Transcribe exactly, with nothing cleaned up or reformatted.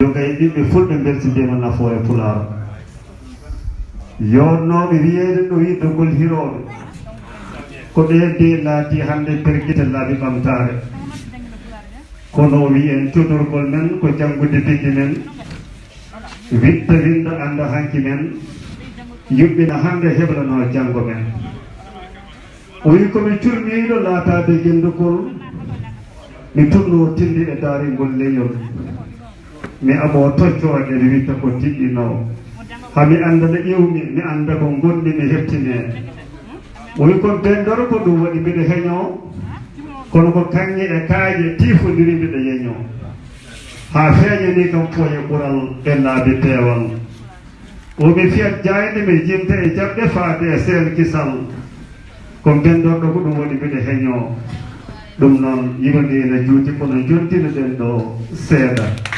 Yo kay ɓiɓɓe fulɓe mbeltindema nafoore pulaar. Yotnooɓe wiyeede ɗo yiddogol hirooɓe. Ko ɓe de laati hannde pergite laabi ɓamtaare. Kono o wiyen codorgol men ko janngude bindi men, witta winnda annda hanki men, yuɓɓina hannde heblanoo janngo men. O wi ko mi curmiiɗo laataade genndugol, mi tunno tindi e daaringol leñol. Mi aɓo toccoode mi witta ko tiɗɗinoo. Ha mi annda ɗo ƴiwmi, mi annda ko ngonmi mi heptine. O wi kon bendoro ko ɗum waɗi mbiɗo heñoo. Kono ko kaŋŋe e kaaƴe tiifondiri mbiɗo yeñoo. Ha feeñani kam foye ɓural e laabi peewal. O mi fiyat jaaynde mi jimta e jaɓde faade e seen kisal. Ko bendorɗo ko ɗum waɗi mbiɗo heñoo. Ɗum noon yiɓande ene juuti kono jontino ɗen ɗo seeɗa.